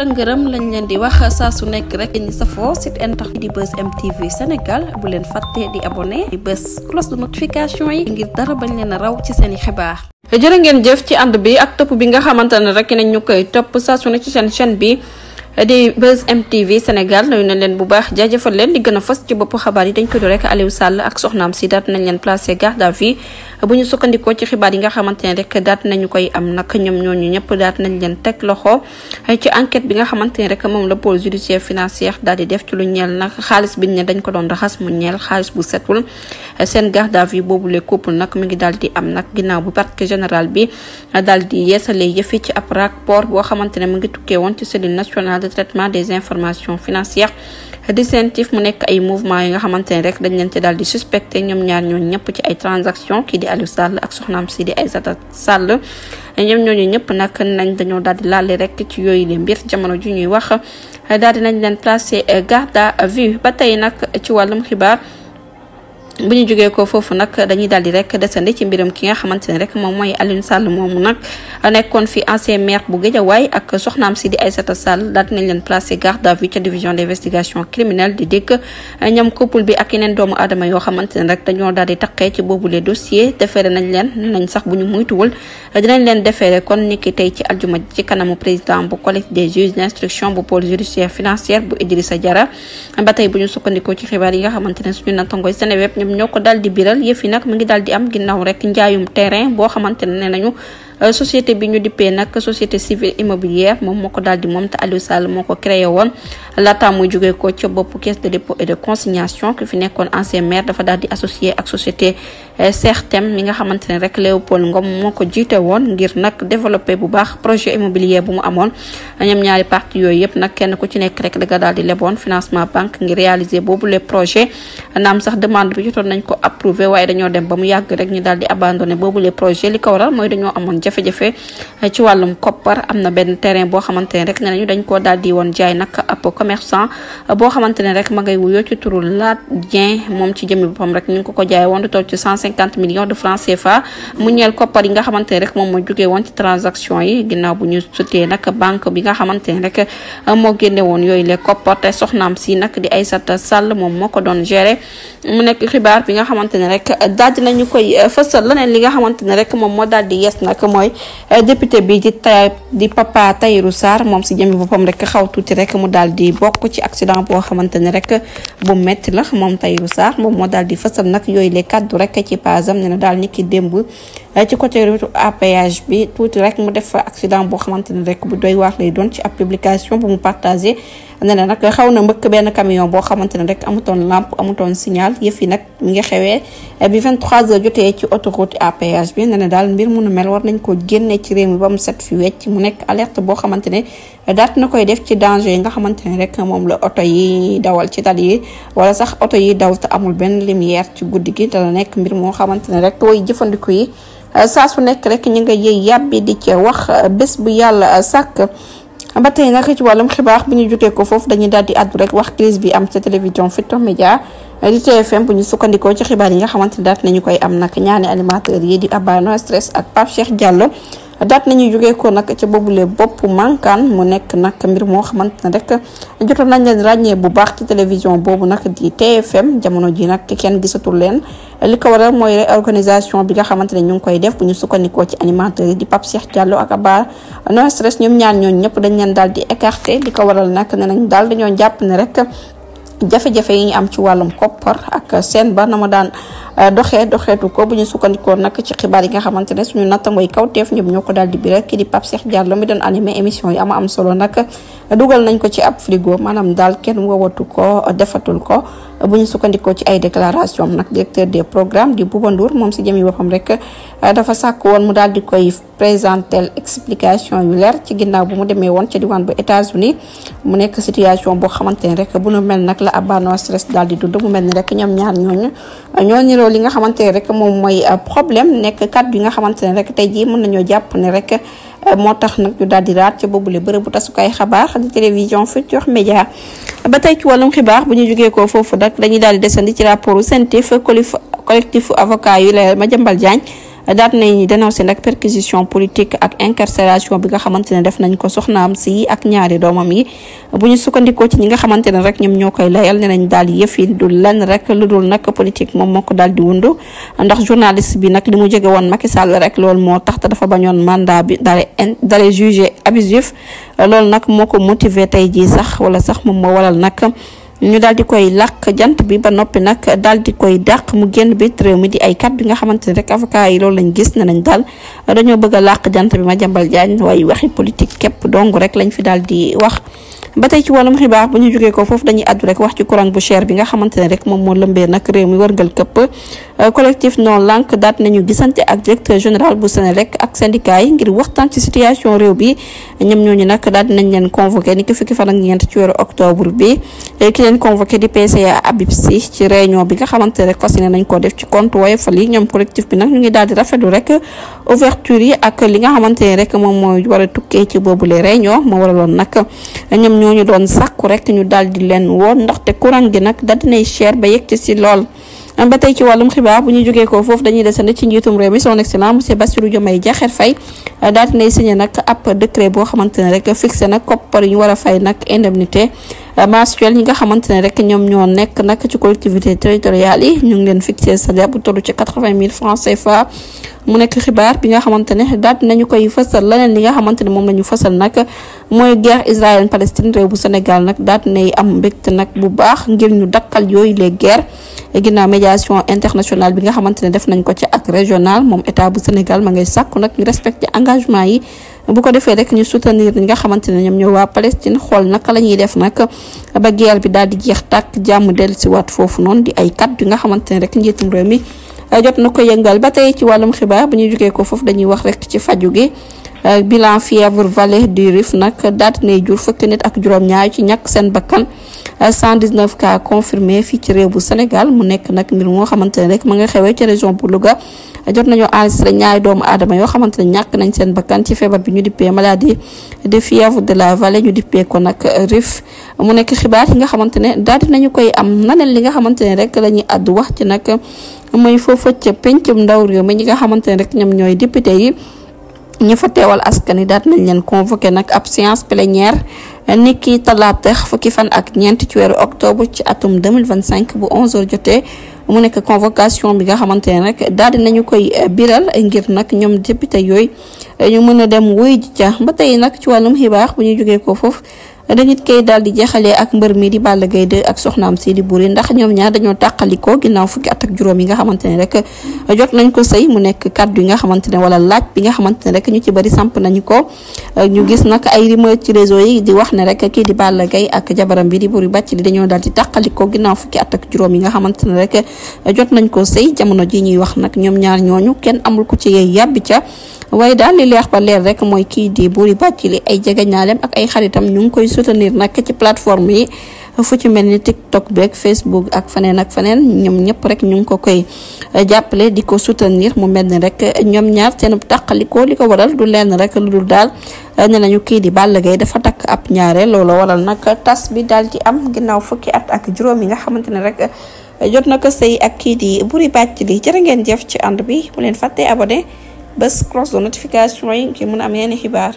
ngërëm lañ leen di wax saa su nekk rek ñi safoo site internet di Buzz M TV Sénégal bu leen fàtte di abonné di bës cloche de notification yi ngir dara bañ leen a raw ci seen i xibaar. jërë ngeen jëf ci ànd bi ak topp bi nga xamante ne rek nañ ñu koy topp saa su ne ci seen chaîne bi di Buzz M TV Sénégal nuyu nañ leen bu baax jaajëfal leen di gën a fës ci bopp xabaar yi dañ ko do rek Aliou Sall ak soxnaam si daat nañ leen placé garde à vue bu ñu sukkandikoo ci xibaar yi nga xamante ne rek daat nañu koy am nag ñoom ñooñu ñëpp daat nañ leen teg loxo ci enquête bi nga xamante ne rek moom la pôle judiciaire financière daal di def ci lu ñeel nag xaalis biñ ne dañ ko doon raxas mu ñeel xaalis bu setul seen garde à vue boobu le couple nag mi ngi daal di am nag ginnaaw bu parquet général bi daal di yeesalee yëfi ci ab rapport boo xamante ne mu ngi tukkee woon ci cellule nationale de traitement des informations financières di CENTIF mu nekk ay mouvement yi nga xamante ne rek dañ leen ci daal di suspecté ñoom ñaar ñooñu ñëpp ci ay transactions kii di Aliou Sall ak soxnaam si di Aïssata Sall ñoom ñooñu ñëpp nag nañ dañoo daal di laale rek ci yooyu le mbir jamono ju ñuy wax daal di nañ leen placé garde à vue ba tey nag ci wàllum xibaar. bu ñu jógee ko foofu nag dañuy daal di rek desandi ci mbiram ki nga xamante ne rek moom mooy Aliou Sall moomu nag nekkoon fi ancien maire bu Guédiawaye ak soxnaam si di Aïssata Sall daal dinañ leen placé garde à vue ca division d'investigation criminelle di dégg ñoom couple bi ak yeneen doomu aadama yoo xamante ne rek dañoo daal di taqee ci boobu les dossiers defeere nañ leen nañ sax bu ñu muytuwul dinañ leen defeere kon niki tey ci aljuma ci kanamu président bu collège des juges d'instruction bu pôle judiciaire financière bu Idrissa Diarra ba tey bu ñu sukkandikoo ci xibaar yi nga xamante ne suñu nattangooy Seneweb ñoo ko daal di biral yëf yi nag mu ngi daal di am ginnaaw rek njaayum terrain boo xamante ne nañu société bi ñu dippee nag société civile immobilière moom moo ko daal di moom te Aliou Sall moo ko créé woon laata muy jógee ko ca bopp caisse de dépôt et de consignation ki fi nekkoon ancien maire dafa daal di associé ak société Sertem mi nga xamante ne rek Léopold Ngom moo ko jiite woon ngir nag développé bu baax projet immobilier bu mu amoon ñoom ñaari parti yooyu yëpp nag kenn ku ci nekk rek da nga daal di leboon financement banque ngir réaliser boobu les projets naam sax demande bi jotoon nañ ko approuvé waaye dañoo dem ba mu yàgg rek ñu daal di abandonné boobu les projets li ko waral mooy dañoo amoon jafe-jafe ci wàllum koppar am na benn terrain boo xamante ne rek ne nañu dañ koo daal di woon jaay nag ab commerçant boo xamante ne rek ma ngay wuyoo ci turu Lat Dieng moom ci jëmmi boppam rek ñu ngi ko jaay woon du toll ci 150 millions de francs CFA mu ñeel koppar yi nga xamante ne rek moom moo jógee woon ci transaction yi ginnaaw bu ñu sutee nag banque bi nga xamante ne rek moo génne woon yooyu les koppar te soxnaam si nag di Aïssata Sall moom moo ko doon gérer mu nekk xibaar bi nga xamante ne rek daal di nañu koy fësal leneen li nga xamante ne rek moom moo daal di yes nag mooy député bi di Papa Tahirou Sarr moom si jëmmi boppam rek xaw tuuti rek mu daal di bokk ci accident boo xamante ne rek bu metti la moom Tahirou Sarr moom moo daal di fësal nag yooyu les kaddu rek ci pasam ne na daal ni ki démb ci côté route à péage bi tuuti rek mu def accident boo xamante ne rek bu doy waar lay doon ci ab publication bu mu partagé ne na nag xaw na mbëkk benn camion boo xamante ne rek amutoon lampe amutoon signal yëf yi nag mi ngi xewee bi 23h jotee ci autoroute à péage bi ne na daal mbir mu nu mel war nañ ko génne ci réew mi ba mu set fi wecc mu nekk alerte boo xamante ne daat na koy def ci danger yi nga xamante ne rek moom la oto yi dawal ci tali yi wala sax oto yi daw te amul benn lumière ci guddi gi te la nekk mbir moo xamante ne rek way jëfandiku yi saa su nekk rek ñu nga yëy yàbbi di ci wax bés bu yàlla sàkk. ba tey nag ci wàllum xibaar bu ñu jógee ko foofu dañuy daal di àddu rek wax crise bi am ca télévision Futurs Médias di TFM bu ñu sukkandikoo ci xibaar yi nga xamante ne daat nañu koy am nag ñaani animateur yi di Abba No Stress ak Pape Cheikh Diallo daat nañu jógee ko nag ca boobule bopp mankaan mu nekk nag mbir moo xamante ne rek jotoon nañ leen ràññee bu baax ci télévision boobu nag di TFM jamono ji nag kenn gisatul leen li ko waral mooy réorganisation bi nga xamante ne ñu ngi koy def bu ñu sukkandikoo ci animateurs yi di Pape Cheikh Diallo ak Abba No Stress ñoom ñaar ñooñu ñëpp dañ leen daal di écarté li ko waral nag ne nañ daal dañoo jàpp ne rek jafe-jafe yi ñu am ci wàllum koppar ak seen ba na ma daan doxeetu ko bu ñu sukkandikoo nag ci xibaar yi nga xamante ne suñu nattangooy kawteef ñoom ñoo ko daal di biral kii di Pape Cheikh Diallo mi doon animé émission yi am solo nag dugal nañ ko ci ab frigo maanaam daal kenn woowatu ko defatul ko bu ñu sukkandikoo ci ay déclaration nag directeur des programmes di Bouba Ndour moom si jëmi boppam rek dafa sàkk woon mu daal di koy présenter explication yu leer ci ginnaaw bu mu demee woon ca diwaan bu États-Unis mu nekk situation boo xamante ne rek bu nu mel nag la Abba No Stress daal di dund mu mel ni rek ñoom ñaar ñooñu ñoo niroo li nga xamante ne rek moom mooy problème nekk kàddu yi nga xamante ne rek tey jii mën nañoo jàpp ne rek moo tax nag ñu daal di raat ca boobule bërëbu tasukaay xabaar di télévision Futurs Médias ba tey ci wàllum xibaar bu ñu jógee ko foofu nag dañuy daal di desandi ci rapportu CENTIF collectif avocat yu la Madiambal Diagne daat nañ dénoncé nag perquisition politique ak incarcération bi nga xamante ne def nañ ko soxnaam si ak ñaari doomam yi. bu ñu sukkandikoo ci ñi nga xamante ne rek ñoom ñoo koy layal ne nañ daal yëf yi du lenn rek lu dul nag politique moom moo ko daal di wundu ndax journaliste bi nag li mu jege woon Macky Sall rek loolu moo tax te dafa bañoon mandat bi dalee jugé abusif loolu nag moo ko motivé tey jii sax wala sax moom moo waral nag ñu daal di koy làq jant bi ba noppi nag daal di koy dàq mu génn bit réew mi di ay kat bi nga xamante ne rek avocat yi loolu lañ gis ne nañ daal dañoo bëgg a làq jant bi Madiambal Diagne waaye waxi politique képp dong rek lañ fi daal di wax. ba tey ci wàllum xibaar bu ñu jógee ko foofu dañuy àddu rek wax ci courant bu cher bi nga xamante ne rek moom moo lëmbee nag réew mi wërngal këpp collectif non lank daat nañu gisante ak directeur général bu Senelec ak syndicat yi ngir waxtaan ci situation réew bi ñoom ñooñu nag daal dinañ leen convoqué ni ki fukki fan ak ñeent ci weeru octobre bi ki leen convoqué di PCA Habib Sy ci réunion bi nga xamante ne rek fas yéene nañ ko def ci compte Woyofal yi ñoom collectif bi nag ñu ngi daal di rafetlu rek ouverture yi ak li nga xamante ne rek moom mooy war a tukkee ci boobule réunion moo waraloon nag ñoom ñooñu doon sàkku rek ñu daal di leen woon ndaxte courant gi nag daal dinay cher ba yegg ci lool. ba tey ci wàllum xibaar bu ñu jógee ko foofu dañuy desandi ci njiitum réew mi son excellence monsieur Bassirou Diomaye Diakhar Faye daal dinay signé nag ab décret boo xamante ne rek fixé nag koppar yi ñu war a fay nag indemnité mensuelle ñi nga xamante ne rek ñoom ñoo nekk nag ci collectivité territoriales yi ñu ngi leen fixé salaire bu toll ci 80 000 francs CFA. mu nekk xibaar bi nga xamante ne daal dinañu koy fësal leneen li nga xamante ne moom la ñu fësal nag mooy guerre Israël Palestine réew bu Sénégal nag daal dinay am mbégte nag bu baax ngir ñu dakkal yooyu les guerres ginnaaw médiation internationale bi nga xamante ne def nañ ko ci ak régional moom état bu Sénégal ma ngay sàkku nag ñu respecté engagement yi bu ko defee rek ñu soutenir ñi nga xamante ne ñoom ñoo waa Palestine xool naka la ñuy def nag ba guerre bi daal di jeex tàkk jàmm dellusiwaat foofu noonu di ay kat yi nga xamante ne rek njiitum réew mi jot na ko yëngal. ba tey ci wàllum xibaar bu ñu jógee ko foofu dañuy wax rek ci faju gi bilan fièvre vallée du Rif nag daal dinay jur fukki nit ak juróom-ñaar ci ñàkk seen bakkan 119 cas confirmé fii ci réew bu Sénégal mu nekk nag mbir moo xamante ne rek ma nga xewee ci région bu Louga jot nañoo enregistré ñaari doomu aadama yoo xamante ne ñàkk nañ seen bakkan ci feebar bi ñu dippee maladie de fièvre de la vallée ñu dippee ko nag Rif mu nekk xibaar yi nga xamante ne daal dinañu koy am naneen li nga xamante ne rek la ñuy àddu wax ci nag mooy foofa ca pencum ndaw réew mi ñi nga xamante ne rek ñoom ñooy député yi ñu fa teewal askan wi daal nañ leen convoqué nag ab séance plénière niki talaata fukki fan ak ñeent ci weeru octobre ci atum 2025 bu 11h jotee mu nekk convocation bi nga xamante ne rek daal di nañu koy biral ngir nag ñoom député yooyu ñu mën a dem wuy ji ca. ba tey nag ci wàllum xibaar bu ñu jógee ko foofu dañu koy daal di jeexalee ak mbër mi di Balla Gaye 2 ak soxnaam si di Boury ndax ñoom ñaar dañoo tàqalikoo ginnaaw fukki at ak juróom yi nga xamante ne rek jot nañ ko sëy mu nekk kàddu yi nga xamante ne wala laaj bi nga xamante ne rek ñu ci bëri samp nañu ko ñu gis nag ay rumeur ci réseau yi di wax ne rek kii di Balla Gaye ak jabaram bi di Boury Bathily dañoo daal di tàqalikoo ginnaaw fukki at ak juróom yi nga xamante ne rek jot nañ ko sëy jamono ji ñuy wax nag ñoom ñaar ñooñu kenn amul ku ci yey yàbbi ca waaye daal li leex ba leer rek mooy kii di Boury Bathily ay jegeñaaleem ak ay xaritam ñu ngi koy soutenir nag ci plateforme yi fu ci mel ni TikTok beeg Facebook ak feneen ñoom ñëpp rek ñu ngi ko koy jàppale di ko soutenir mu mel ni rek ñoom ñaar seen tàqalikoo li ko waral du lenn rek lu dul daal ne nañu kii di Balla Gaye dafa takk ab ñaare loolu waral nag tas bi daal di am ginnaaw fukki at ak juróom yi nga xamante ne rek jot na ko sëy ak kii di Boury Bathily jërë ngeen jëf ci ànd bi bu leen fàttee abonné bés cloche de notification yi ngir mën a am yenn xibaar